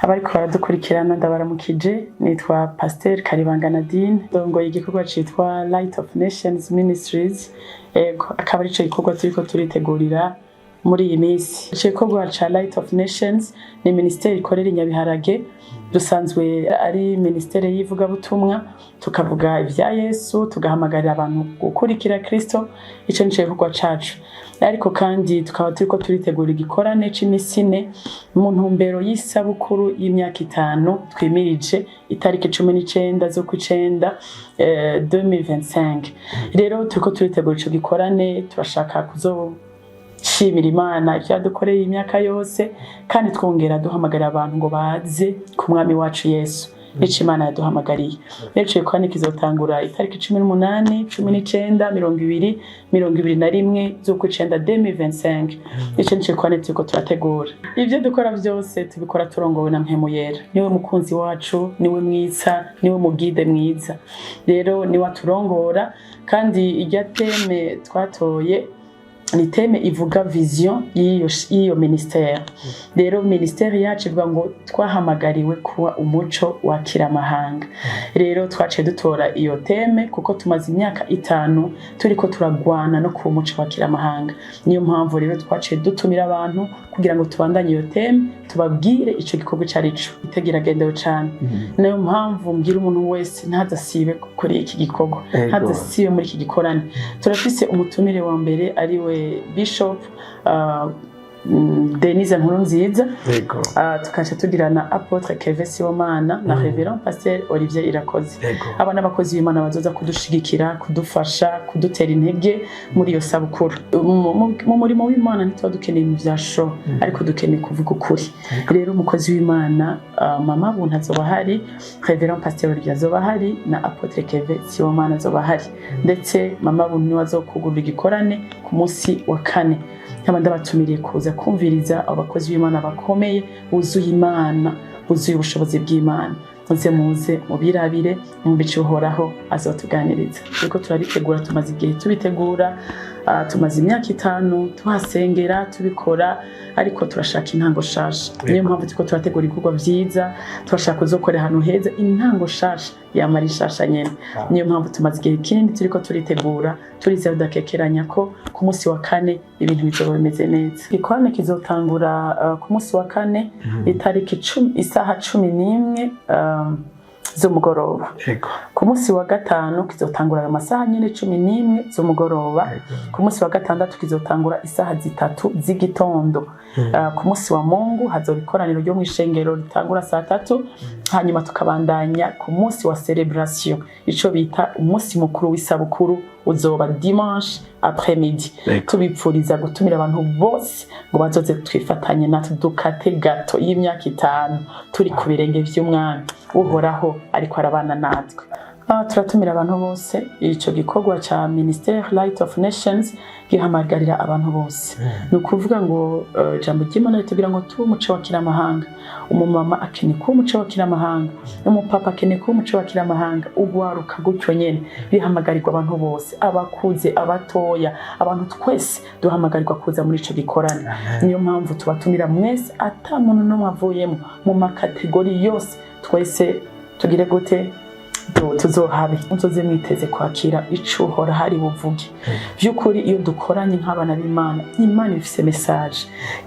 Abariko baradukurikirana, ndabaramukije. Nitwa Pasteur Karibanga Nadine, ndongoye igikorwa citwa Light of Nations Ministries. Ego, akaba arico gikorwa turiko turitegurira muri iyi minsi. Ico gikorwa ca Light of Nations ni ministeri ikorera i Nyabiharage. Dusanzwe ari ministere y'ivugabutumwa, tukavuga ivya Yesu, tugahamagarira abantu gukurikira Kristo. Ico nico gikorwa cacu. Ariko kandi tukaba turiko turitegura igikorane c'imisi 4 mu ntumbero y'isabukuru y'imyaka 5 twimirije, itariki 19 z'ukwicenda 2025. Rero turiko turitegura ico gikorane, turashaka kuzoshimira Imana ivyo yadukoreye imyaka yose, kandi twongera duhamagarira abantu ngo baze ku Mwami wacu Yesu. Nico Imana yaduhamagariye. Rero ico gikorane kizotangura itariki 18, 19, 20, 21 z'ukwicenda 2025. Ico nico gikorane turiko turategura. Ivyo dukora vyose tubikora turongowe na Mpwemu Yera. Niwe mukunzi wacu, niwe mwiza, niwe mu guide mwiza. Rero niwe aturongora. Kandi irya thème twatoye ni thème ivuga vision y'iyo ministère. Rero ministère yacu ivuga ngo twahamagariwe kuba umuco wakira amahanga. Rero twaciye dutora iyo thème kuko tumaze imyaka 5 turiko turagwana no kuba umuco wakira amahanga. Niyo mpamvu rero twaciye dutumira abantu kugira ngo tubandanye iyo thème, tubabwire ico gikorwa ico arico. Itegiragendewe cane. Niyo mpamvu mbwira umuntu wese ntazasibe kuri iki gikorwa, ntazasibe muri iki gikorane. Turafise umutumire wa mbere, ariwe Bishop Denise Nkurunziza. Tukaca tugira na Apôtre Keve Sibomana na Révérend Pasteur Olivier Irakoze. Aba n'abakozi b'Imana bazoza kudushigikira, kudufasha, kudutera intege muri iyo sabukuru. Mu murimo w'Imana ntituba dukeneye ibintu vya show, ariko dukeneye kuvuga ukuri. Rero umukozi w'Imana Mama Buntu azoba ahari, Révérend Pasteur Olivier azoba ahari, na Apôtre Keve Sibomana azoba ahari. Ndetse Mama Buntu niwe azokugurura igikorane ku munsi wa kane. Nkaba ndabatumiriye kuza kumviriza abo bakozi b'Imana bakomeye, buzuye Imana, buzuye ubushobozi bw'Imana. Muze, muze mubirabire, mwumve ico Uhoraho azotuganiriza. Turiko turabitegura, tumaze igihe tubitegura, tumaze imyaka 5 tuhasengera, tubikora, ariko turashaka intango shasha. Niyo mpamvu turiko turategura ibikorwa vyiza, turashaka kuzokorera ahantu heza. Intango shasha yamara ishasha nyene. Niyo mpamvu tumaze igihe kinini turiko turitegura. Turizera tudakekeranya ko ku munsi wa kane ibintu bizoba bimeze neza. Igikorane kizotangura ku munsi wa kane, itariki 10, isaha 11 z'umugoroba. Ku munsi wa gatanu kizotangura ayo masaha nyene, 11 z'umugoroba. Ku munsi wa gatandatu kizotangura isaha 3 z'igitondo. Ku munsi wa Mungu hazoba ikoraniro ryo mw'ishengero ritangura saa 3, hanyuma tukabandanya ku munsi wa célébration, ico bita umunsi mukuru w'isabukuru, uzoba dimanche après midi. Tubipfuriza gutumira abantu bose ngo bazoze twifatanye natwe dukate gâteau y'imyaka 5 turi ku birenge vy'Umwami Uhoraho, ariko arabana natwe. Turatumira abantu bose. Ico gikorwa ca Ministère Light of Nations gihamagarira abantu bose. Ni ukuvuga ngo ijambo ry'Imana ritubwira ngo tube umuco wa kiramahanga. Umumama akeneye kuba umuco wa kiramahanga, umupapa akeneye kuba umuco wa kiramahanga, ugwaruka gutyo nyene. Bihamagarirwa abantu bose, abakuze, abatoya, abantu twese duhamagarirwa kuza muri ico gikorane. Niyo mpamvu tubatumira mwese, ata muntu n'umwe avuyemo, mu ma catégories yose. Twese tugire gute? Tuzohabe. Muzoze mwiteze kwakira ico Uhoraho ari buvuge. Vy'ukuri, iyo dukoranye nk'abana b'Imana, Imana ifise message.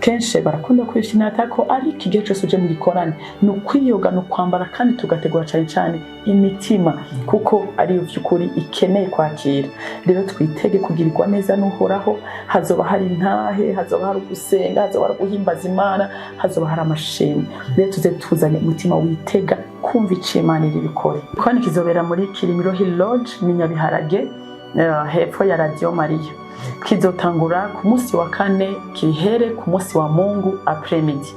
Kenshi barakunda kwishimata ko, ariko igihe cose uje mu gikorane ni ukwiyoga, ni ukwambara, kandi tugategura cane cane imitima, kuko ariyo vy'ukuri ikeneye kwakira. Rero twitege kugirirwa neza n'Uhoraho. Hazoba hari intahe, hazoba hari ugusenga, hazoba hari guhimbaza Imana, hazoba hari amashimwe. Rero tuze tuzanye umutima witega kumva ico Imana iri bikore. Igikorane kizobera muri Kirimiro Hill Lodge, ni Nyabiharage, hepfo ya Radio Maria. Kizotangura ku munsi wa kane, kihere ku munsi wa Mungu après midi.